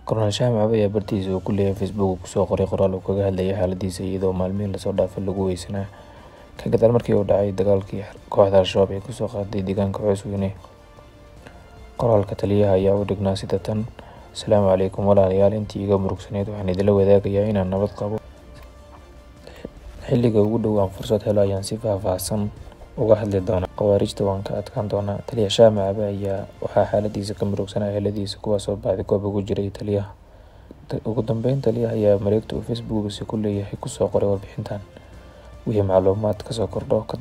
Korneyl Shaah Macabe ayaa bartiisa uu ku leeyahay Facebook kusoo qoray qoraal uu kaga hadlayay xaaladiisa, iyadoo maalmihii lasoo dhaafay lagu weysanaa ka gadaal markii uu dhacay dagaalkii kooxda Al-Shabaab ee kusoo qaaday deegaanka Cowsweyne. Qoraalka taliyaha ayaa u dhignaa sida tan: Asalaamu calaykum walaalayaal, intii iga murugsaneyd waxaan idinla wadaagayaa inaan nabad qabo. Xilliga ugu dhow aan fursad helo ayaan si faahfaahsan uga hadli doonaa. Khawaarijta waan ka adkaan doonaa. Taliya Shaah Macabe ayaa waxaa xaaladiisa ka murugsanaa eheladiisa, kuwaasoo baadigoob ugu jiray taliyaha. Ugu dambeyn, taliyaha ayaa mareegta uu Facebookgiisa ku leeyahay kusoo qoray warbixintan. Wixii macluumaad kasoo kordho ka